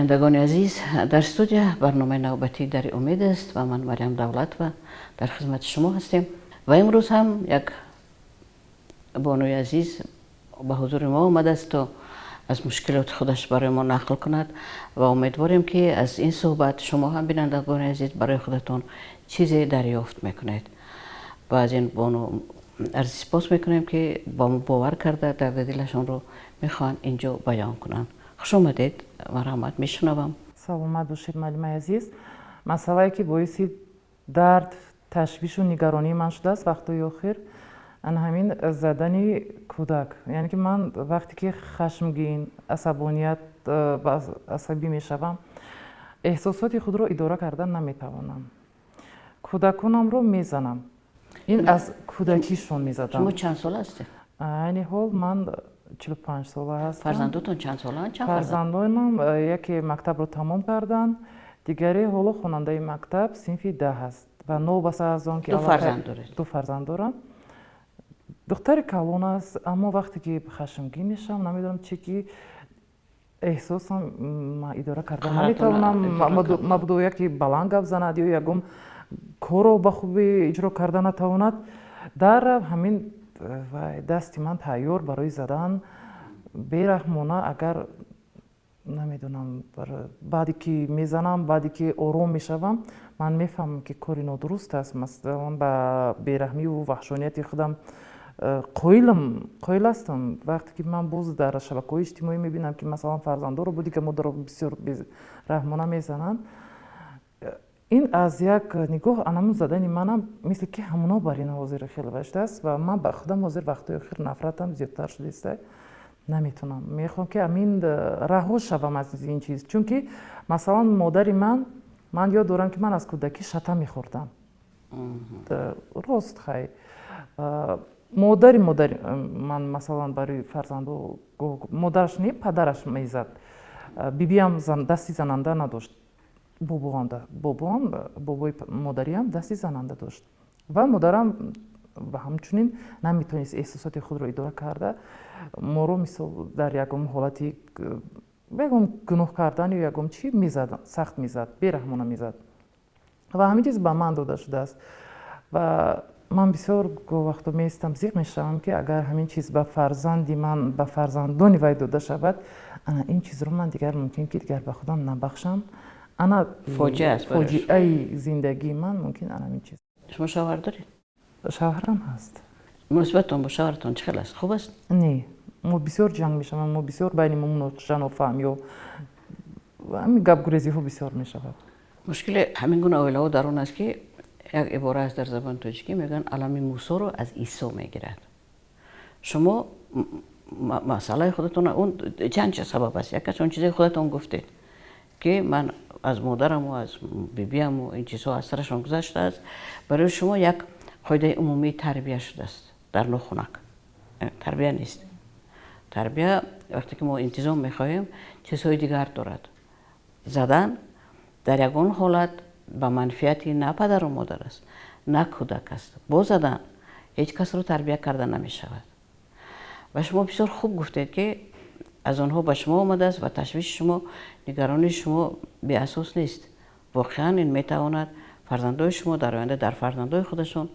Бинандагони азиз, дар студия барномаи навбатии «Дари умед» аст ва ман, Марьям Давлатова, дар хизмати шумо ҳастем. Ва имрӯз ҳам як бонуи азиз ба ҳузури мо омадааст, то аз мушкилоти худаш барои мо нақл кунад, ва умедворем, ки аз ин суҳбат шумо ҳам, бинандагони азиз, барои худатон чизе дарёфт мекунед. Ва аз ин бону арзи сипос мекунем, ки ба мо бовар карда, дарди дилашонро мехоҳанд инҷо баён кунанд. Хуш омадед, марҳамат, мешунавам. Саломат бошед, муаллимаи азиз. Масъалае, ки боиси дард, ташвишу нигаронии ман шудааст вақтҳои охир, ана ҳамин задани кӯдак. Яъне ки ман вақте ки хашмгин, асабоният, асабӣ мешавам, эҳсосоти худро идора карда наметавонам, кӯдаконамро мезанам. Ин аз кӯдакишон мезадам. Шумо чанд сола ҳастед? Айни ҳол ман 45 сола ҳастам. Фарзандотон чанд солаанд? Чанд? Фарзандонам яке мактабро тамом карданд, дигаре ҳоло хонандаи мактаб, синфи 10 аст. Ва новобаста аз он ки Ду фарзанд доред? Ду фарзанд дорам. Духтари калон аст, аммо вақте ки хашмгин мешавам, намедонам чӣ ки эҳсосам идора карда наметавонам. Мабодо яке баланд гап занад ё ягон корро ба хубӣ иҷро карда натавонад, дар ҳамин вай дасти ман тайёр барои задан бераҳмона. Агар намедонам, баъде ки мезанам, баъде ки ором мешавам, ман мефаҳмам, ки кори нодуруст аст. Масалан, ба бераҳмиву ваҳшонияти худам қоилам, қоил ҳастам. Вақте ки ман боз дар шабакаҳои иҷтимоӣ мебинам, ки масалан фарзандоро бо дигар модаро бисёр бераҳмона мезананд, ин аз як нигоҳ анамун задани манам мисли ки ҳамуно бар ин ҳозир хеле шудааст. Ва ман ба худам ҳозир вақтҳои охир нафратам зиёдтар шудааст, наметавонам. Мехоҳам, ки амин раҳо шавам аз ин чиз, чунки масалан модари ман, ман ёд дорам, ки ман аз кӯдакӣ шата мехӯрдам. Рост, хай, модари ман масалан барои фарзандо, модараш не, падараш мезад. Бибиам дасти зананда надошт, бобоам, бобои модариам дасти зананда дошт. Ва модарам ва ҳамчунин наметавонист эҳсосоти худро идора карда, моро мисол дар ягон ҳолати ягон гуноҳ кардан ё ягон чӣ мезад, сахт мезад, бераҳмона мезад. Ва ҳамин чиз ба ман дода шудааст. Ва ман бисёр гоҳ вақто меистам, зиқ мешавам, ки агар ҳамин чиз ба фарзанди ман, ба фарзандони вай дода шавад, ана ин чизро ман дигар мумкин ки дигар ба худам набахшам. Ана фоҷиа аст. Фоҷиаи зиндагии ман мумкин ана ҳамин чиз. Шумо шавҳар доред? Шавҳарам ҳаст. Муносибатон бо шавҳаратон чӣ хел аст? Хуб аст? Не, мо бисёр ҷанг мешавам, мо бисёр байни мо муноқиша, нофаҳм ё ҳамин гапгурезиҳо бисёр мешавад. Мушкили ҳамин гуна оилаҳо дар он аст, ки як ибора аст дар забони тоҷикӣ, мегӯянд: «Алами Мусоро аз Исо мегирад». Шумо масъалаи худатон, он чанд сабаб аст. Якаш он чизе худатон гуфтед, ки ман аз модараму аз бибиаму ин чизҳо аз сарашон гузаштааст, барои шумо як қоидаи умумии тарбия шудааст. Дар нохунак тарбия нест. Тарбия, вақте ки мо интизом мехоҳем, чизҳои дигар дорад. Задан дар ягон ҳолат ба манфиати на падару модар аст, на кӯдак аст. Бо задан ҳеҷ касро тарбия карда намешавад. Ва шумо бисёр хуб гуфтед, ки аз онҳо ба шумо омадааст ва ташвиши шумо, нигаронии шумо беасос нест. Воқеан ин метавонад фарзандои шумо дар оянда дар фарзандои худашон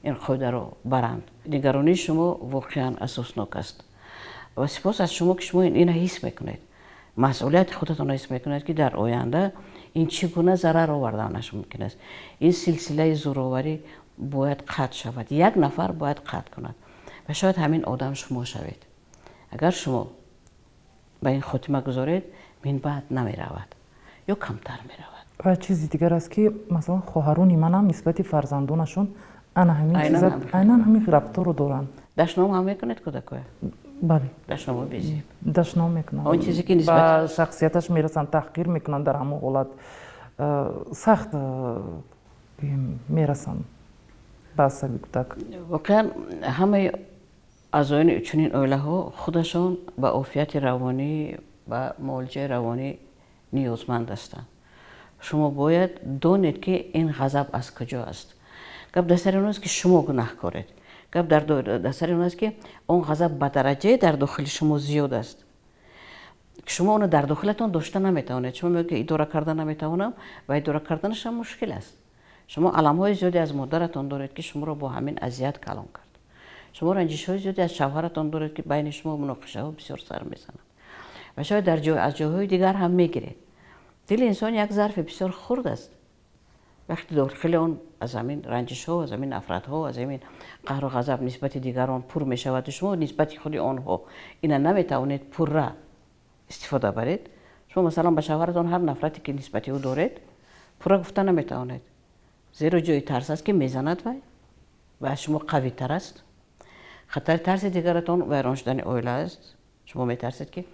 ин қоидаро баранд. Нигаронии шумо воқеан асоснок аст. Ва сипос аз шумо, ки шумо ина ҳис мекунед, масъулияти худатонро ҳис мекунед, ки дар оянда ин чӣ гуна зарар оварданаш мумкин аст. Ин силсилаи зӯроварӣ бояд қатъ шавад, як нафар бояд қатъ кунад ва шояд ҳамин одам шумо шавед. Агар шумо ба ин хотима гузоред, минбаъд намеравад ё камтар меравад. Ва чизи дигар аст, ки масалан хоҳарони манам нисбати фарзандонашон ана ҳамин чиза, айнан ҳамин рафторро доранд. Дашном ҳам мекунед кӯдакоя? Бале. Дашномо безеб. Дашном мекунанд. Он чизе ки нисбат ба шахсияташ мерасанд, таҳқир мекунанд, дар ҳамон ҳолат сахт мерасанд ба асаби кӯдак. Воқеан ҳамаи аъзоёни чунин оилаҳо худашон ба офияти равонӣ, ба муолиҷаи равонӣ ниёзманд ҳастанд. Шумо бояд донед, ки ин ғазаб аз куҷо аст. Гап дар сари он аст, ки шумо гунаҳкоред. Гап дар сари он аст, ки он ғазаб ба дараҷае дар дохили шумо зиёд аст. Шумо онро дар дохилатон дошта наметавонед. Шумо мегӯед, ки идора карда наметавонам, ва идора карданаш ҳам мушкил аст. Шумо аламҳои зиёде аз модаратон доред, ки шуморо бо ҳамин азият калон кард. Шумо ранҷишҳои зиёде аз шавҳаратон доред, ки байни шумо муноқишаҳо бисёр сар мезанад. Ва шояд дар ҷой, аз ҷойҳои дигар ҳам мегиред. Дили инсон як зарфи бисёр хурд аст. Вақте дохили он аз ҳамин ранҷишҳо, аз ҳамин нафратҳо, аз ҳамин қаҳру ғазаб нисбати дигарон пур мешавад, шумо нисбати худи онҳо ина наметавонед пурра истифода баред. Шумо, масалан, ба шавҳаратон ҳар нафрате, ки нисбати ӯ доред, пурра гуфта наметавонед. Зеро ҷои тарс аст, ки мезанад вай ва аз шумо қавитар аст. Хатари тарси дигаратон вайрон шудани оила аст. Шумо метарсед, ки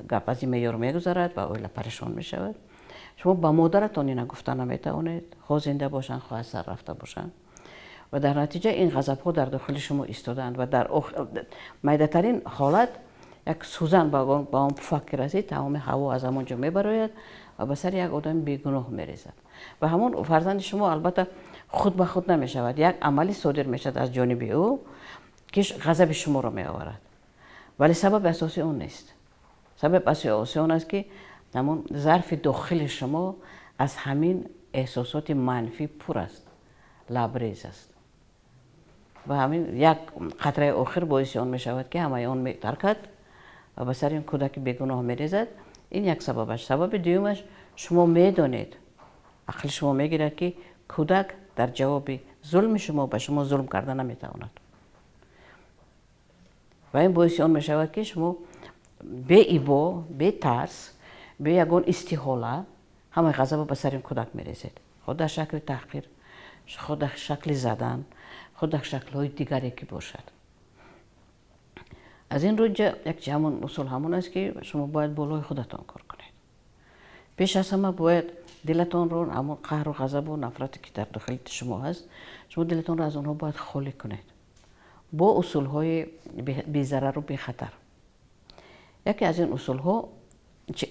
гап аз ин меъёр мегузарад ва оила парешон мешавад. Шумо ба модаратон ина гуфта наметавонед, хоҳ зинда бошанд, хоҳ аз сар рафта бошанд. Ва дар натиҷа ин ғазабҳо дар дохили шумо истодаанд ва дар майдатарин ҳолат як сӯзан ба он пуфак ки расид, тамоми ҳаво аз ҳамон ҷо мебарояд ва ба сари як одами бегуноҳ мерезад. Ва ҳамон фарзанди шумо албатта худ ба худ намешавад. Як амале содир мешавад аз ҷониби ӯ, ки ғазаби шуморо меоварад. Вале сабаби асосӣ он нест. Сабаби асосӣ он аст, ки ҳамон зарфи дохили шумо аз ҳамин эҳсосоти манфӣ пур аст, лабрез аст. Ва ҳамин як қатраи охир боиси он мешавад, ки ҳамаи он метаркад ва ба сари ин кӯдаки бегуноҳ мерезад. Ин як сабабаш. Сабаби дуюмаш, шумо медонед, ақли шумо мегирад, ки кӯдак дар ҷавоби зулми шумо ба шумо зулм карда наметавонад. Ва ин боиси он мешавад, ки шумо беибо, бетарс, бе ягон истиҳола ҳамаи ғазабро ба сари ин кӯдак мерезед. Худ дар шакли таҳқир, худ дар шакли задан, худ дар шаклҳои дигаре ки бошад. Аз ин рӯ як ҳамон усул ҳамон аст, ки шумо бояд болои худатон кор кунед. Пеш аз ҳама бояд дилатонро, ҳамон қаҳру ғазабу нафрате, ки дар дохили шумо ҳаст, шумо дилатонро аз онҳо бояд холӣ кунед бо усулҳои безарару бехатар. Яке аз ин усулҳо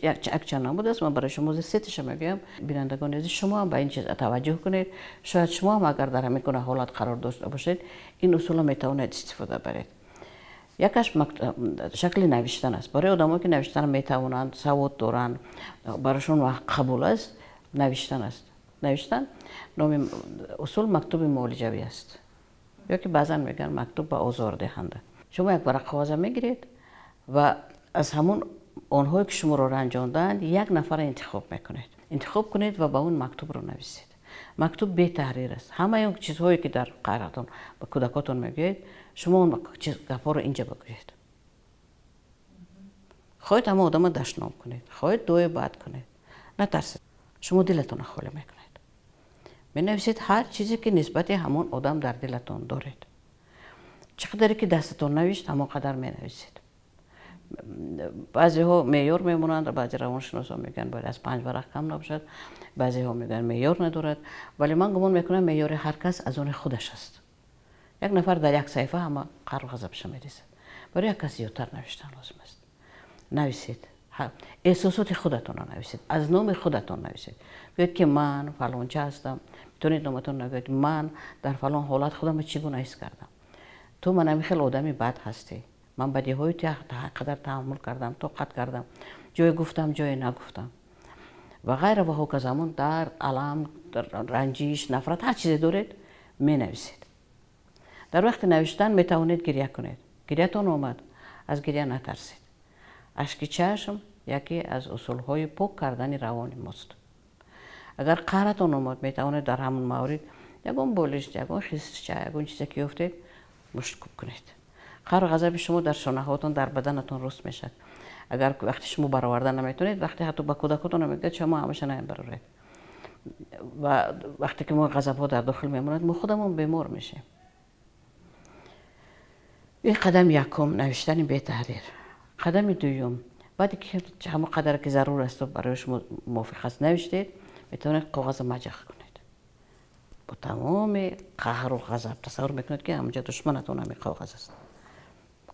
якчанд намуд аст. Ман барои шумо сеташа мегӯям. Бинандагони азиз, шумо ҳам ба ин чиз таваҷҷӯҳ кунед. Шояд шумо ҳам агар дар ҳамин гуна ҳолат қарор дошта бошед, ин усулро метавонед истифода баред. Якаш шакли навиштан аст. Барои одамое, ки навиштан метавонанд, савод доранд, барошон қабул аст, навиштан аст. Навиштан номи усул мактуби муолиҷавӣ аст. Ё ки баъзан мегӯянд мактуб ба озордиҳанда. Шумо як варақ коғаза мегиред ва аз ҳамон онҳое, ки шуморо ранҷондаанд, як нафарро интихоб мекунед. Интихоб кунед ва ба он мактубро нависед. Мактуб бетаҳрир аст. Ҳамаи он чизҳое, ки дар қаҳратон ба кӯдакотон мегӯед, шумо он гапҳоро инҷа бигӯед. Хоҳед ҳама одама дашном кунед, хоҳед дуои бад кунед. Натарсед. Шумо дилатонро холӣ мекунед. Менависед ҳар чизе, ки нисбати ҳамон одам дар дилатон доред. Чӣ қадаре ки дастатон навишт, ҳамон қадар менависед. Баъзеҳо меъёр мемонанд, баъзе равоншиносҳо мегӯянд, бояд аз 5 варақ кам набошад, баъзеҳо мегӯянд, меъёр надорад, вале ман гумон мекунам, меъёри ҳар кас аз они худаш аст. Як нафар дар як саҳифа ҳама қаҳру ғазабаша мерезад. Барои як кас зиёдтар навиштан лозим аст. Нависед, эҳсосоти худатонро нависед, аз номи худатон нависед. Гӯед, ки ман фалонча ҳастам, метавонед номатон нагӯед, ман дар фалон ҳолат худамро чӣ гуна ҳис кардам. Ту ман ҳамин хел одами бад ҳастӣ. Ман бадиҳои ту қадар таҳаммул кардам, тоқат кардам, ҷое гуфтам, ҷое нагуфтам. Ва ғайра ва ҳоказа. Ҳамон дард, алам, ранҷиш, нафрат, ҳар чизе доред, менависед. Дар вақти навиштан метавонед гиря кунед. Гирятон омад, аз гиря натарсед. Ашки чашм яке аз усулҳои пок кардани равони мост. Агар қаҳратон омад, метавонед дар ҳамон маврид ягон болишт, ягон хисча, ягон чизе ки ёфтед, мушткӯб кунед. Қаҳру ғазаби шумо дар шонаҳоятон, дар баданатон руст мешавад. Агар вақти шумо бароварда наметавонед, вақте ҳатто ба кӯдакотон мегӯяд, шумо ҳамаша намебароред. Ва вақте ки мо ғазабҳо дар дохил мемонад, мо худамон бемор мешавем. Ин қадами якум, навиштани бетаҳрир. Қадами дуюм, баъде ки ҳамон қадаре ки зарур аст барои шумо мувофиқ аст навиштед, метавонед коғазро маҷақ кунед. Бо тамоми қаҳру ғазаб тасаввур мекунед, ки ҳамонҷо душманатон ҳамин коғаз аст.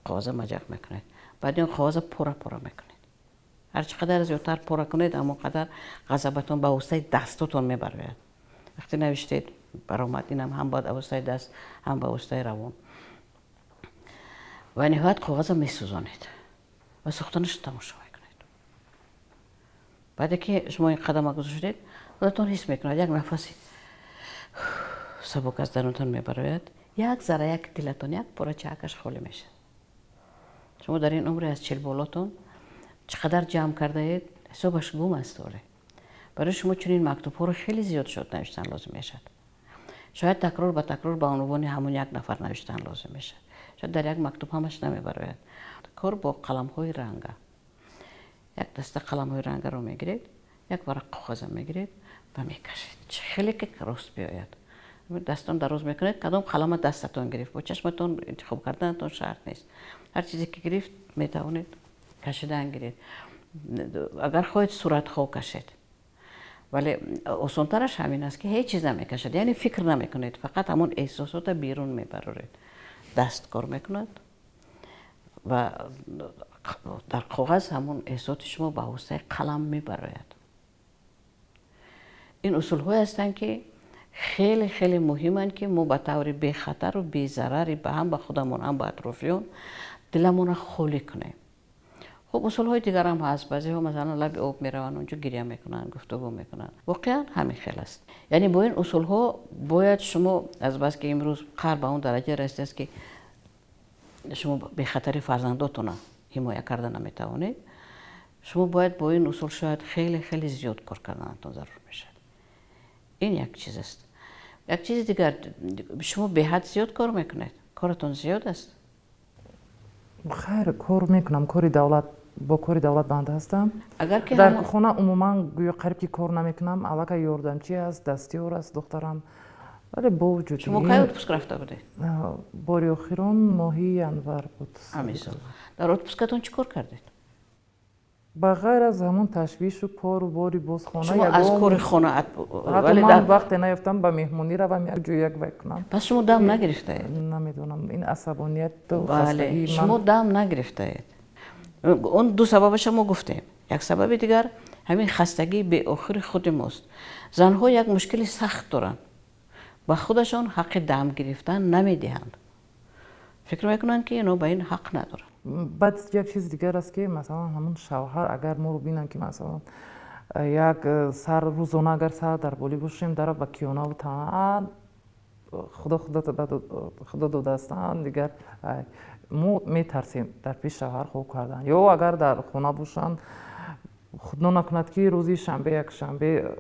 Коғазро маҷақ мекунед. Баъд ин коғазро пора пора мекунед. Ҳар чӣ қадар зиёдтар пора кунед, ҳамон қадар ғазабатон ба воситаи дастотон мебарояд. Вақте навиштед, баромад, инам ҳам ба воситаи даст, ҳам ба воситаи равон. Ва ниҳоят коғазро месӯзонед ва сӯхтанашро тамошо мекунед. Баъде ки шумо ин қадама гузоштед, худатон ҳис мекунад, як нафаси сабук аз дарунтон мебарояд, як зарра як дилатон як пора чаакаш холӣ мешавад. Шумо дар ин умри аз чилболотон чӣ қадар ҷамъ кардаед, ҳисобаш гум аст. Оре, барои шумо чунин мактубҳоро хеле зиёд шуд навиштан лозим мешавад. Шояд такрор ба такрор ба унвони ҳамон як нафар навиштан лозим мешавад. Шояд дар як мактуб ҳамаш намебарояд. Кор бо қаламҳои ранга. Як даста қаламҳои рангаро мегиред, як варақ коғаза мегиред ва мекашед. Хеле ки рост биёяд. Дастон дароз мекунед, кадом қалама дастатон гирифт, бо чашматон интихоб карданатон шарт нест. Ҳар чизе ки гирифт, метавонед кашидан гиред. Агар хоҳед, суратҳо кашед. Вале осонтараш ҳамин аст, ки ҳеҷ чиз намекашад, яъне фикр намекунед, фақат ҳамон эҳсосота берун мебароред. Даст кор мекунад ва дар коғаз ҳамон эҳсосоти шумо ба воситаи қалам мебарояд. Ин усулҳое ҳастанд, ки хеле хеле муҳиманд, ки мо ба таври бехатару безарари ба ҳам ба худамон, ҳам ба атрофиён диламонро холӣ кунем. Хуб, усулҳои дигарам ҳаст. Баъзеҳо, масалан, лаби об мераванд, онҷо гиря мекунанд, гуфтугӯ мекунанд. Воқеан ҳамин хел аст. Яъне бо ин усулҳо бояд шумо, азбаски имрӯз қаҳр ба он дараҷа расидааст, ки шумо бехатари фарзандотона ҳимоя карда наметавонед, шумо бояд бо ин усул шояд хеле хеле зиёд кор карданатон зарур мешавад. Ин як чиз аст. Як чизи дигар, шумо беҳад зиёд кор мекунед, коратон зиёд аст. Хайр, кор мекунам, кори давлат, бо кори давлат банд ҳастам. Агар ки дар хона умуман гӯё қариб ки кор намекунам, аллакай ёрдамчӣ аст, дастёр аст духтарам, вале бо вуҷуди Шумо кай отпуск рафта будед? Бори охирон моҳи январ буд. Ҳамин сол дар отпускатон чӣ кор кардед? Ба ғайр аз ҳамон ташвишу кору бори боз хона. Шумо аз кори хона Ҳатто ман вақте наёфтам ба меҳмонӣ равам, як ҷой як вай кунам. Пас шумо дам нагирифтаед. Намедонам, ин асабонияту Бале, шумо дам нагирифтаед. Он ду сабабаша мо гуфтем. Як сабаби дигар ҳамин хастагии беохири худи мост. Занҳо як мушкили сахт доранд: ба худашон ҳаққи дам гирифтан намедиҳанд, фикр мекунанд, ки ино ба ин ҳақ надоранд. Баъд як чизи дигар аст, ки масалан ҳамон шавҳар агар моро бинанд, ки масалан як сар рӯзона агар сар дар болӣ бошем, дара ба киёнаву тана худо худо додаастанд, дигар мо метарсем дар пеши шавҳар хоб кардан. Ё агар дар хона бошанд, худно накунад, ки рӯзи шанбе, якшанбе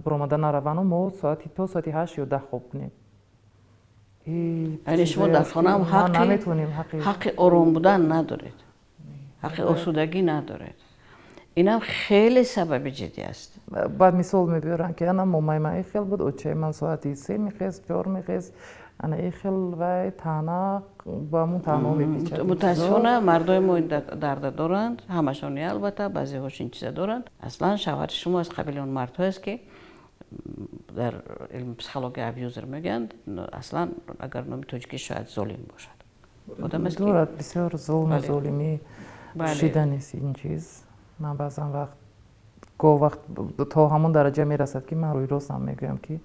баромада наравану мо соати то соати 8 ё 10 хоб кунем. Яъне шумо дар хонаам ҳаққи ором будан надоред, ҳаққи осудагӣ надоред. Инам хеле сабаби ҷиддӣ аст. Баъд мисол мебиёранд, ки ана момаи ман ин хел буд, очаи ман соати 3 мехест, 4 мехест, ана ин хел вай таъна ба ҳамун таънаҳо мепечад. Мутаассифона, мардои мо ин дарда доранд. Ҳамашон не, албатта, баъзеҳош ин чиза доранд. Аслан шавҳари шумо аз қабили он мардҳоест, ки дар илми психология абьюзер мегӯянд. Аслан агар номи тоҷикӣ, шояд золим бошад. Дорад бисёр зулму золимӣ шиданист ин чиз. Ман баъзан вақт, гоҳ вақт то ҳамон дараҷа мерасад, ки ман рӯи ростам мегӯям, ки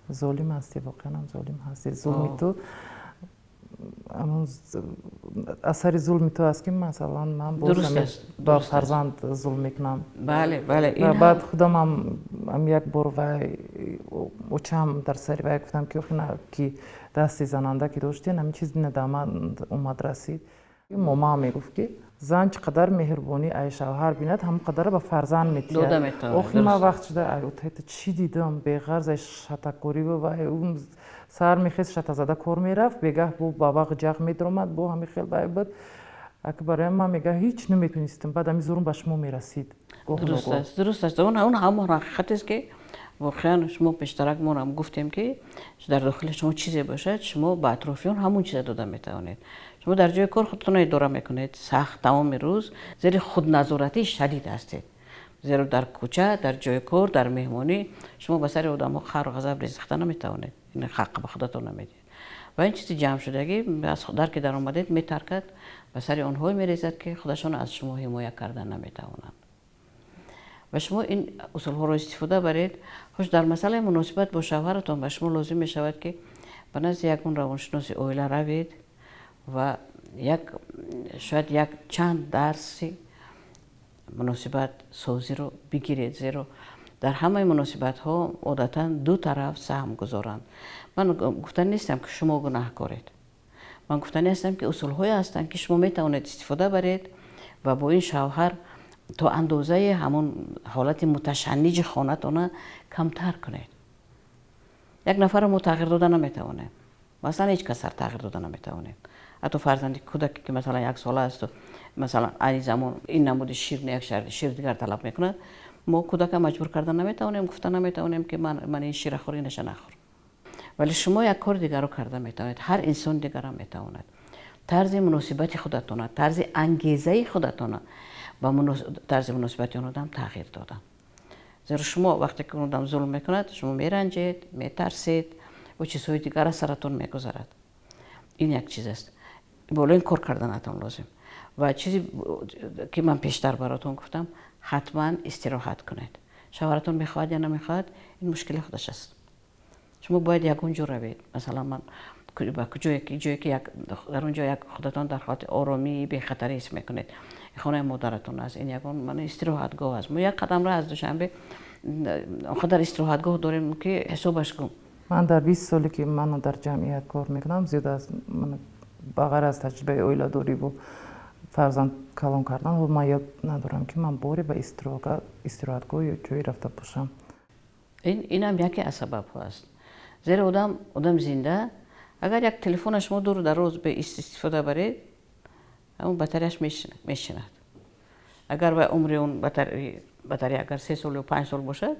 золим ҳастӣ, воқеанам золим ҳастӣ. Зулми ту, ҳамон асари зулми ту аст, ки масалан ман боз ба фарзанд зулм мекунам. бале бале Баъд худамам як бор вай очам дар сари вай гуфтам, ки охи ки дасти зананда ки доштен, ҳамин чиз дина дар ман омад расид. Момаам мегуфт, ки зан чӣ қадар меҳрубонӣ ай шавҳар бинад, ҳамон қадара ба фарзанд метиҳад. Охи ман вақт шуда ай отайта чӣ дидам, беғарз ай шатакориву вай саҳар мехест, шатазада кор мерафт, бегаҳ бо бабақ ҷағ медаромад, бо ҳамин хел вай буд. Аки барои ман мега ҳеҷ наметонистам, баъд ҳамин зурум ба шумо мерасид. Дуруст аст, дуруст аст. Он ҳамон ҳақиқатест, ки воқеан шумо пештарак монам гуфтем, ки дар дохили шумо чизе бошад, шумо ба атрофиён ҳамон чиза дода метавонед. Шумо дар ҷои кор худтонро идора мекунед сахт, тамоми рӯз зери худназоратии шадид ҳастед, зеро дар кӯча, дар ҷои кор, дар меҳмонӣ шумо ба сари одамҳо қаҳру ғазаб резихта наметавонед. Ин ҳақ ба худатон намедиҳед ва ин чизи ҷамъшудагӣ аз дар ки даромадед, метаркад, ба сари онҳое мерезад, ки худашон аз шумо ҳимоя карда наметавонанд. Ва шумо ин усулҳоро истифода баред. Хуш, дар масъалаи муносибат бо шавҳаратон ба шумо лозим мешавад, ки ба назди ягон равоншиноси оила равед ва як шояд як чанд дарси Муносибат созиро бигиред, зеро дар ҳамаи муносибатҳо одатан ду тараф саҳм гузоранд. Ман гуфта нестам, ки шумо гунаҳкоред. Ман гуфтанӣ ҳастам, ки усулҳое ҳастанд, ки шумо метавонед истифода баред ва бо ин шавҳар то андозаи ҳамон ҳолати муташанниҷи хонатона камтар кунед. Як нафарро мо тағйир дода наметавонем. Масалан, ҳеҷ касар тағйир дода наметавонем. Ҳатто фарзанди кӯдаке, ки масалан 1 сола асту масалан айни замон ин намуди шир не, як шир дигар талаб мекунад, мо кӯдака маҷбур карда наметавонем, гуфта наметавонем, ки ман ин шира хӯр, инаша нахӯр. Вале шумо як кори дигарро карда метавонед, ҳар инсон дигарам метавонад. Тарзи муносибати худатона, тарзи ангезаи худатона ба тарзи муносибати он одам тағйир додан. Зеро шумо вақте ки он одам зулм мекунад, шумо меранҷед, метарсед ва чизҳои дигар аз саратон мегузарад. Ин як чиз аст, боло ин кор карданатон лозим. Ва чизе ки ман пештар баротон гуфтам, ҳатман истироҳат кунед. Шавҳаратон мехоҳад ё намехоҳад, ин мушкили худаш аст. Шумо бояд ягон ҷо равед, масалан, ман ба куҷое, ҷое ки дар он ҷо як худатон дар ҳолати оромӣ, бехатарӣ ҳис мекунед. Хонаи модаратон аст, ин ягон ман истироҳатгоҳ аст. Мо як қадамра аз Душанбе он қадар истироҳатгоҳ дорем, ки ҳисобаш гум. Ман дар 20 соле, ки ман дар ҷамъият кор мекунам, зиёд аз ба ғайр аз таҷрибаи оиладориву фарзанд калон кардан, ман ёд надорам, ки ман боре ба истироҳатгоҳ ё ҷое рафта бошам. Инам яке аз сабабҳо аст, зеро одам зинда, агар як телефона шумо дуру дароз бе истифода баред, ҳамон батареяш мешинад. Агар вай умри он батарея агар 3 сол ё 5 сол бошад,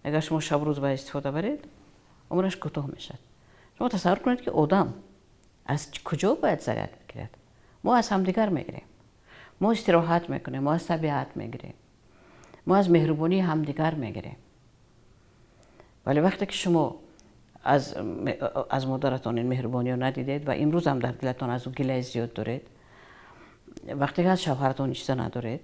агар шумо шабрӯз ба истифода баред, умраш кӯтоҳ мешавад. Шумо тасаввур кунед, ки одам аз куҷо бояд заряд бигирад? Мо аз ҳамдигар мегирем, мо истироҳат мекунем, мо аз табиат мегирем, мо аз меҳрубонии ҳамдигар мегирем. Вале вақте ки шумо аз модаратон ин меҳрубониро надидед ва имрӯзам дар дилатон аз ӯ гилаи зиёд доред, вақте ки аз шавҳаратон чиза надоред,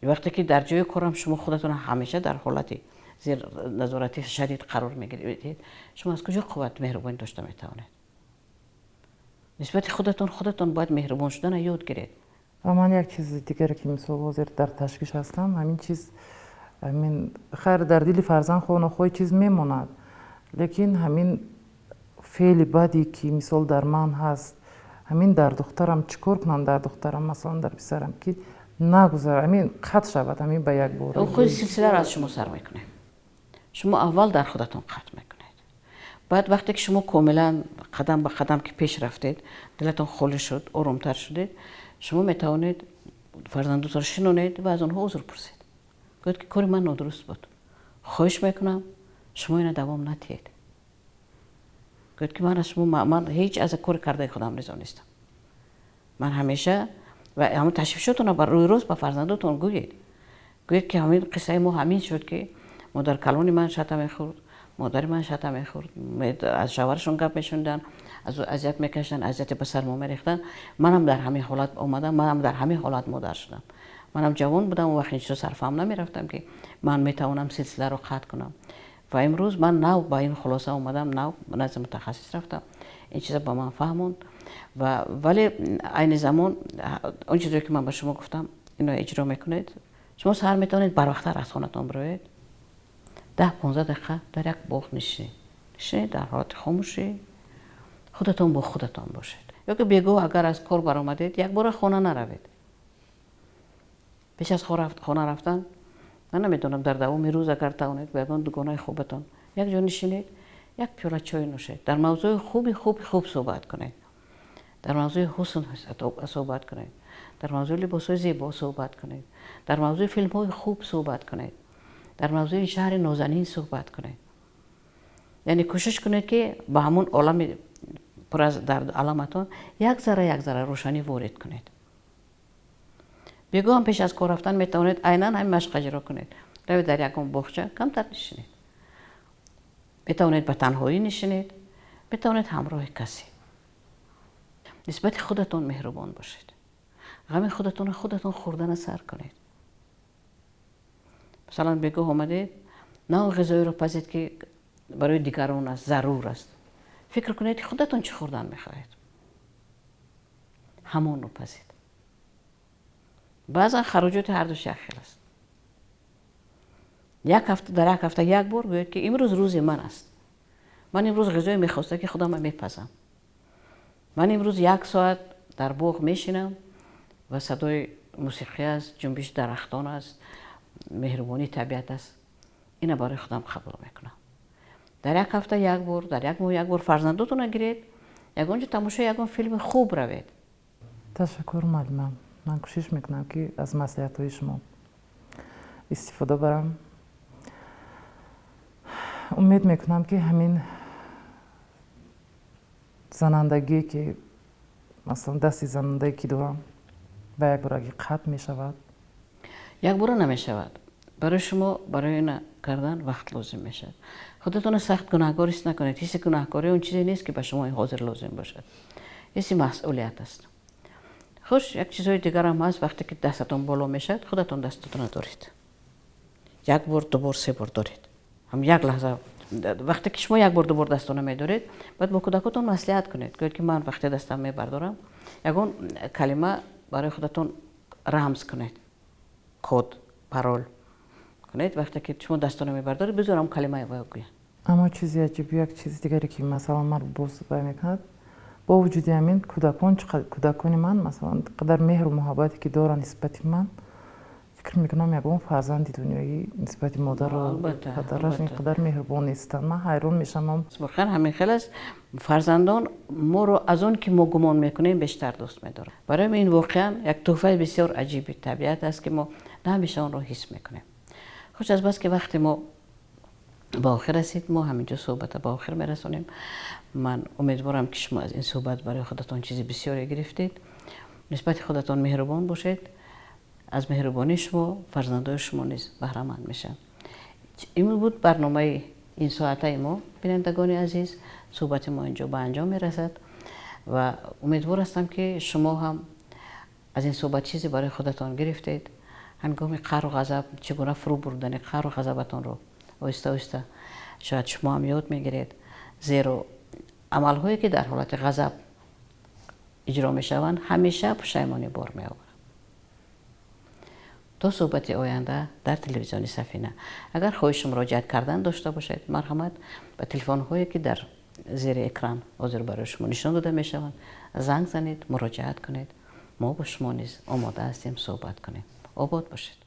вақте ки дар ҷои корам шумо худатон ҳамеша дар ҳолати зер назорати шадид қарор мегиред, шумо аз куҷо қувват меҳрубонӣ дошта метавонед нисбати худатон? Худатон бояд меҳрубон шудана ёд гиред. Ва ман як чизи дигаре, ки мисол ҳозир дар ташвиш ҳастам, ҳамин чиз, ҳамин хайр, дар дили фарзанд хоҳу нохоҳ чиз мемонад, лекин ҳамин феъли баде, ки мисол дар ман ҳаст, ҳамин дар духтарам чӣ кор кунам, дар духтарам, масалан, дар писарам, ки нагузар, ҳамин қатъ шавад, ҳамин ба як бор? Худи силсиларо аз шумо сар мекунем. Шумо аввал дар худатон қатъ мекунед. Баъд вақте ки шумо комилан қадам ба қадам ки пеш рафтед, дилатон холӣ шуд, оромтар шудед, шумо метавонед фарзандотро шинонед ва аз онҳо узр пурсед. Гӯед, ки кори ман нодуруст буд, хоҳиш мекунам, шумо ина давом надиҳед. Гӯед, ки ман аз шумо, ман ҳеҷ аз кори кардаи худам ризо нестам. Ман ҳамеша ва ҳамон ташвишотонро ба рӯи рост ба фарзандотон гӯед. Гӯед, ки ҳамин қиссаи мо ҳамин шуд, ки модаркалони ман шата мехӯрд, модари ман шата мехӯрд, аз шавҳарашон гап мешуниданд, аз ӯ азият мекашиданд, азияте ба сар мо мерехтанд. Манам дар ҳамин ҳолат омадам, манам дар ҳамин ҳолат модар шудам. Манам ҷавон будам, он вақт ин чизо сарфаҳм намерафтам, ки ман метавонам силсиларо қатъ кунам. Ва имрӯз ман нав ба ин хулоса омадам, нав назди мутахассис рафтам, ин чиза ба ман фаҳмонд. Ва вале айни замон он чизое, ки ман ба шумо гуфтам, ино иҷро мекунед. Шумо саҳар метавонед барвақттар аз хонатон бироед, 10-15 дақиқа дар як боғ нишинед, нишинед, дар ҳолати хомӯшӣ худатон бо худатон бошед. Ё ки бегоҳ агар аз кор баромадед, якбора хона наравед. Пеш аз хона рафтан, ман намедонам, дар давоми рӯз агар тавонед, ба ягон дугонаи хубатон як ҷо нишинед, як пиёла чой нӯшед, дар мавзӯи хуби хуби хуб суҳбат кунед, дар мавзӯи ҳусн суҳбат кунед, дар мавзӯи либосҳои зебо суҳбат кунед, дар мавзӯи филмҳои хуб суҳбат кунед, дар мавзӯи шаҳри нозанин суҳбат кунед. Яъне кӯшиш кунед, ки ба ҳамон олами пур аз дарду аламатон як зарра, як зарра рӯшанӣ ворид кунед. Бегоҳам пеш аз кор рафтан метавонед айнан ҳамин машқ иҷро кунед. Равед, дар ягон боғча камтар нишинед. Метавонед ба танҳоӣ нишинед, метавонед ҳамроҳи касе. Нисбати худатон меҳрубон бошед, ғами худатонро худатон хӯрдана сар кунед. Масалан, бегоҳ омадед, на он ғизоеро пазед, ки барои дигарон аст, зарур аст. Фикр кунед, ки худатон чӣ хӯрдан мехоҳед, ҳамонро пазед. Баъзан хароҷоти ҳардуш як хел аст. Як ҳафта, дар як ҳафта як бор гӯяд, ки имрӯз рӯзи ман аст, ман имрӯз ғизои мехоста, ки худама мепазам, ман имрӯз як соат дар боғ мешинам ва садои мусиқӣ аст, ҷунбиши дарахтон аст, меҳрубонии табиат аст, ина барои худам қабул мекунам. Дар як ҳафта як бор, дар як моҳ як бор фарзандотона гиред, ягон ҷо тамошои ягон филми хуб равед. Ташаккур, муаллима. Ман кӯшиш мекунам, ки аз маслиҳатҳои шумо истифода барам. Умед мекунам, ки ҳамин занандагие, ки масалан дасти занандае, ки дорам, ба якборагӣ қатъ мешавад. Якбора намешавад. Барои шумо барои ина кардан вақт лозим мешавад. Худатонро сахт гунаҳкор ҳис накунед. Ҳисси гунаҳкорӣ он чизе нест, ки ба шумо ҳозир лозим бошад. Ҳисси масъулият аст. Хуш, як чизҳои дигарам ҳаст. Вақте ки дастатон боло мешавад, худатон дастатонро доред, як бор, ду бор, се бор доред. Ҳам як лаҳза, вақте ки шумо як бор, ду бор дастона медоред, баъд бо кӯдакотон маслиҳат кунед. Гӯед, ки ман вақте дастам мебардорам, ягон калима барои худатон рамз кунед, код, парол кунед. Вақте ки шумо дастона мебардоред, бизорам калимаи гӯянд. Аммо чизи аҷиб, як чизи дигаре, ки масалан маро боз вай мекунад, бо вуҷуди ҳамин кӯдакон, кӯдакони ман, масалан, қадар меҳру муҳаббате, ки доранд нисбати ман, фикр мекунам, ягон фарзанди дунёӣ нисбати модару падараш ин қадар меҳрубон нестанд. Ман ҳайрон мешавам. Воқеан ҳамин хел аст. Фарзандон моро аз он ки мо гумон мекунем, бештар дӯст медоранд. Барои ин воқеан як тӯҳфаи бисёр аҷиби табиат аст, ки мо на ҳамеша онро ҳис мекунем. Хуш, аз бас ки вақти мо ба охир расид, мо ҳаминҷо суҳбата ба охир мерасонем. Ман умедворам, ки шумо аз ин суҳбат барои худатон чизи бисёре гирифтед. Нисбати худатон меҳрубон бошед. Аз меҳрубонии шумо фарзандои шумо низ баҳраманд мешаванд. Ин буд барномаи ин соатаи мо. Бинандагони азиз, суҳбати мо инҷо ба анҷом мерасад ва умедвор ҳастам, ки шумо ҳам аз ин суҳбат чизе барои худатон гирифтед. Ҳангоми қаҳру ғазаб чӣ гуна фурӯ бурдани қаҳру ғазабатонро оҳиста оҳиста шояд шумо ҳам ёд мегиред, зеро амалҳое, ки дар ҳолати ғазаб иҷро мешаванд, ҳамеша пушаймонӣ бор меоваранд. То суҳбати оянда дар телевизиони Сафина. Агар хоҳиши муроҷиат кардан дошта бошед, марҳамат, ба телефонҳое, ки дар зери экран ҳозир барои шумо нишон дода мешаванд, занг занед, муроҷиат кунед. Мо бо шумо низ омода ҳастем суҳбат кунем. Обод бошед.